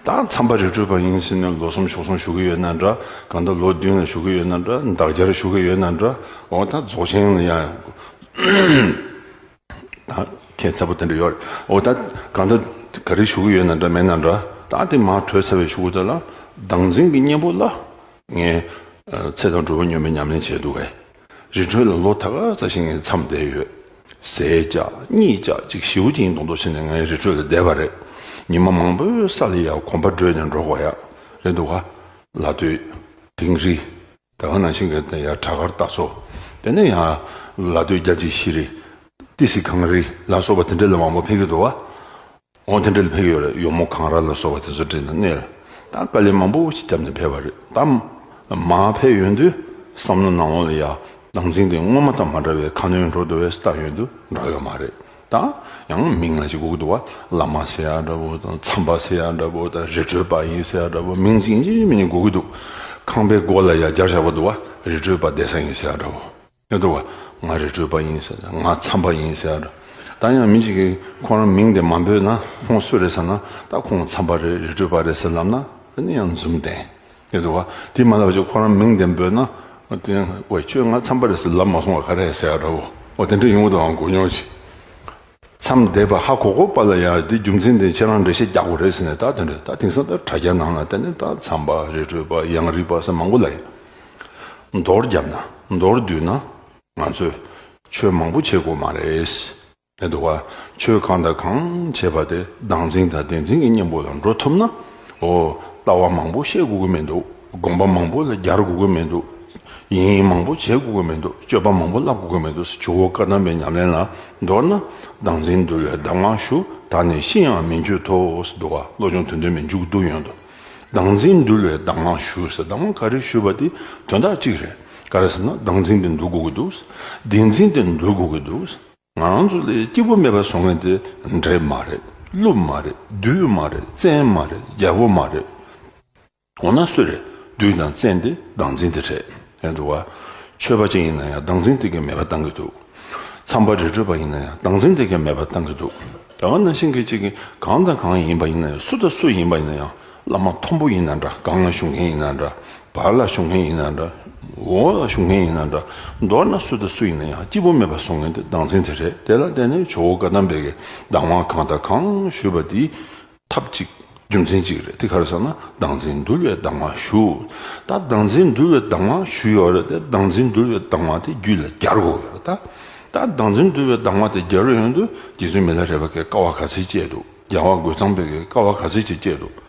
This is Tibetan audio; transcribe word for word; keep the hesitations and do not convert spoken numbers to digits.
ད་མཚམས་པ་རི་ཁྲོད་པ་ཡིན་ཟེར་ནས་ལོ་གསུམ་ཕྱོགས་གསུམ་བཞུགས་ཀྱི་ཡོད་ན་འདྲ། གང་ལྟར་ལོ་བདུན་ལ་བཞུགས་ཀྱི་ཡོད་ན་འདྲ། ཟླ་བརྒྱར་བཞུགས་ཀྱི་ཡོད་ན་འདྲ། འོ་ད་རྫོགས་ཆེན་ལ་ཡང་ད་ཁྱད་མཚར་པོ་དེ་འདྲ་ཡོད་རེད། འོ་ད་གང་ལྟར་ག་རེ་བཞུགས་ཀྱི་ཡོད་ན་འདྲ་མེད་ན་འདྲ། ད་དེ་མར་བྲོས་ཚར་བའི་གཞུག་གུ་དེ་ལ་བདག་འཛིན་གྱི་གཉེན་པོ་ལ་ངས་ཚེ་དང་འབྲས་བུ་སྙོམས་པའི་ཉམས་ལེན་བྱས་འདུག་གས། རི་ཁྲོད་ལ་ལོ་ད་ག་ཚོད་ཞིག་ངས་མཚམས་བསྡད་ཡོད། ཟས་བཅག་གཉིད་བཅག་ཅིག་ཞེ་པོ་ཅིག་ཡིན་མདོག་མདོག་བྱས་ནས་ངས་རི་ཁྲོད་ལ་བསྡད་པ་རེད། ཉི་མ་མང་པོའི་ས་ལ་ཡ་གོམ་པ་བགྲོད་ནས་འགྲོ་དགོས་ཡ་རེད་འདུག་ག། ལ་སྟོད་དིང་རི། ད་ག་ནང་བཞིན་གྱི་ཡ་བྲག་དཀར་རྟ་མཚོ། དེ་ནས་ཡང་ལ་སྟོད་རྒྱ་ཆེ་ཤི་རི། ཏི་སེ་གངས་རི་ལ་སོགས་པ་དེ་འདྲ་ལ་མང་པོ་ཕེབས་ཀྱི་འདུག་བ། འོ་དེ་འདྲ་ལ་ཕེབས་ཀྱི་ཡོད་རེད། གཡོག་མོ་གངས་ར་ལ་སོགས་པ་དེ་ཚོ་བྲིས་ནས་གནས་ལ་ད་དཀའ་ལས་མང་པོ་ཞིག་བརྒྱབ་ནས་ཕེབས་པ་རེད། ད་མར་ཕེབས་ཡོང་དུས་བསམ་བློ་ནང་ལོགས་ལ་ཡ་བདག་འཛིན་དེ་སྔོན་མ་དང་མ་འདྲ་བའི་ཁ་སྣོན་འགྲོ་འདུག་བས་ལྟ་ཡོང་དུས་འདྲ་ཡོད་མ་རེད། ད་ཡང་མིང་ལ་ཅིག་དགོས་ཀྱི་འདུག་བ། བླ་མ་ཟེར་ཡ་འདྲ་པོ་དང་མཚམས་པ་ཟེར་ཡ་འདྲ་པོ་དང་རི་ཁྲོད་པ་ཡིན་ཟེར་ཡ་འདྲ་པོ་མིང་ཅིག་ཡིན་གཅིག་མིན་གཉིས་དགོས་ཀྱི་འདུག། ཁང་པའི་སྒོ་ལ་ཡ་སྦྱར་བཞག་པ་འདུག་བ། རི་ཁྲོད་པ་བསྡད་ས་ཡིན་ཟེར་ཡ་འདྲ་པོ། ཡོད་དོ་བ། ང་རི་ཁྲོད་པ་ཡིན་ཟེར། ང་མཚམས་པ་ཡིན་ཟེར། ད་ཡང་མི་ཞིག་གིས་ཁོ་རང་མིང་དེ་མ་འབོད་ན་ཁོང་སུ་རེད་ཟེར་ན། ད་ཁོང་མཚམས་པ་རེད། རི་ཁྲོད་པ་རེད་ཟེར་ལབ་ན་དེ་ནི་ཡང་འཛུམ་ལྡན། ཡོད་དོ་བ། དེ་མ་ལབ་ཅིག་ཁོ་རང་མིང་དེ་འབོད་ན། དེ་ཝེ་ཁྱོད་ང་མཚམས་པ་རེད་ཟེར་ལབ་མ་སོང་བ་ག་རེ་ཟེར་ཡ་འདྲ་བོ། འོ་དེ་འདྲ་ཡོང་གི་འདུག་ཨང་། གོ་མྱོང་ཞིག་མཚམས་བསྡད་པ་ཧ་གོ་གོ་པ་ལ་ཡ་དེ་རྒྱུ་མཚན་དེ་ཁྱེད་རང་འགྲེལ་བཤད་རྒྱག་དགོས་རེད་ཟེར་ནས། ད་དེ་འདྲ་ད་དེང་སང་ད་དྲ་རྒྱ་ནང་ལ་དེ་ནས་ད་མཚམས་པ་རི་ཁྲོད་པ་ཡང་རིག་པ་ཟེར་མང་པོ་ལ་ཡ། མདོར་བརྒྱབ་ན་མདོར་བསྡུས་ན། ང་ཚོས་ཆོས་མང་པོ་བྱེད་དགོས་མ་རེད། ཡོད་དོ་བ། ཆོས་གང་དང་གང་བྱེད་པ་དེ་བདག་འཛིན་དང་བདེན་འཛིན་གྱི་གཉེན་པོ་ལ་འགྲོ་ཐུབ་ན། འོ། ལྟ་བ་མང་པོ་བཤད་དགོས་ཀྱི་མི་འདུག། དགོངས་པ་མང་པོ་ལ་སྦྱར་དགོས་ཀྱི་མི་འདུག། ཡིན་ཡིན་མང་པོ་བྱེད་དགོས་ཀྱི་མི་འདུག། སྤྱོད་པ་མང་པོ་བསླབ་དགོས་ཀྱི་མི་འདུག། ཇོ་བོ་བཀའ་གདམས་པའི་ཉམས་ལེན་ལ་མདོར་ན། བདག་འཛིན་འདུལ་བའི་གདམས་ངག་ཞུ། ད་ནི་ཤི་ཡང་མི་འགྱུར་ཏོ་ཟེར་འདུག་ག། བློ་སྦྱོང་དོན་ལྡན་པའི་མཇུག་བསྡུ་ཡོང་དུ། བདག་འཛིན་འདུལ་བའི་གདམས་ངག་ཞུ་ཟེར། གདམས་ངག་ག་རེ་ཞུས་པ་དེ་དོན་དག་གཅིག་རེད། ག་རེ་ཟེར་ན་བདག་འཛིན་དེ་འདུལ་དགོས་ཀྱི་འདུག། བདེན་འཛིན་དེ་འདུལ་དགོས་ཀྱི་འདུག། ང་རང་ཚོ་ལ་སྐྱིད་པོ་མེད་པ་བཟོ་མཁན་དེ་འདྲེ་མ་རེད། ཀླུ་མ་རེད། བདུད་མ་རེད། བཙན་མ་རེད། རྒྱལ་པོ་མ་རེད། འོ་ན་སུ་རེད། བདུད་དང་བཙན་དེ་བདག་འཛིན་དེ་རེད། ཡོད་དོ་བ། ཆོས་པ་ཅིག་ཡིན་ན་ཡང་བདག་འཛིན་དེ་གས་མེད་པ་བཏང་གི་འདུག། མཚམས་པ་རི་ཁྲོད་པ་ཡིན་ན་ཡང་བདག་འཛིན་དེ་གས་མེད་པ་བཏང་གི་འདུག། ད་ག་ནང་བཞིན་གྱི་གཅིག་གིས་གང་དང་གང་ཡིན་པ་ཡིན་ན་ཡང་། སུ་དང་སུ་ཡིན་པ་ཡིན་ན་ཡང་། བླ་མ་མཐོན་པོ་ཡིན་ན་འདྲ། སྒང་ལ་བཞུགས་མཁན་ཡིན་ན་འདྲ། བར་ལ་བཞུགས་མཁན་ཡིན་ན་འདྲ། འོག་ལ་བཞུགས་མཁན་ཡིན་ན་འདྲ། མདོར་ན་སུ་དང་སུ་ཡིན་ན་ཡང་སྐྱིད་པོ་མེད་པ་བཟོ་མཁན་དེ་བདག་འཛིན་དེ་རེད། དེ་ལ་བརྟེན་ནས་ཇོ་བོ་བཀའ་གདམས་པའི་གི་གདམས་ངག་གང་དང་གང་ཞུས་པ་དེ་ཐབས་གཅིག་རྒྱུ་མཚན་གཅིག་རེད། དེ་ག་རེ་ཟེར་ན་བདག་འཛིན་འདུལ་བའི་གདམས་ངག་ཞུ། ད་བདག་འཛིན་འདུལ་བའི་གདམས་ངག་ཞུས་ཡོད་རེད་དེ། བདག་འཛིན་འདུལ་བའི་གདམས་ངག་དེ་རྒྱུད་ལ་སྦྱར་དགོས་ཡོད་རེད། ད་ད་བདག་འཛིན་འདུལ་བའི་གདམས་ངག་དེ་སྦྱར་ཡོང་དུས་རྗེ་བཙུན་མི་ལ་རས་པ་གིས་དཀའ་བ་ག་ཚོད་སྤྱད་འདུག། རྒྱལ་བ་རྒོད་ཚང་པའི་གི་དཀའ་བ་ག་ཚོད་ཅིག་སྤྱད་འདུག།